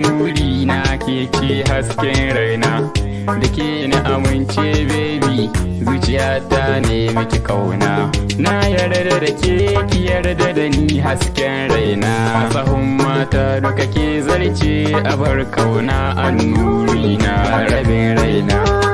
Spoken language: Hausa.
Nuri na, ke ce hasken raina. Da ke na amince, baby, zuciyata ne miki kauna. Na yarda da ke, ki yarda da ni, hasken raina. Sahun mata duka ke zarce, a bar kauna, annuri na, rabin raina.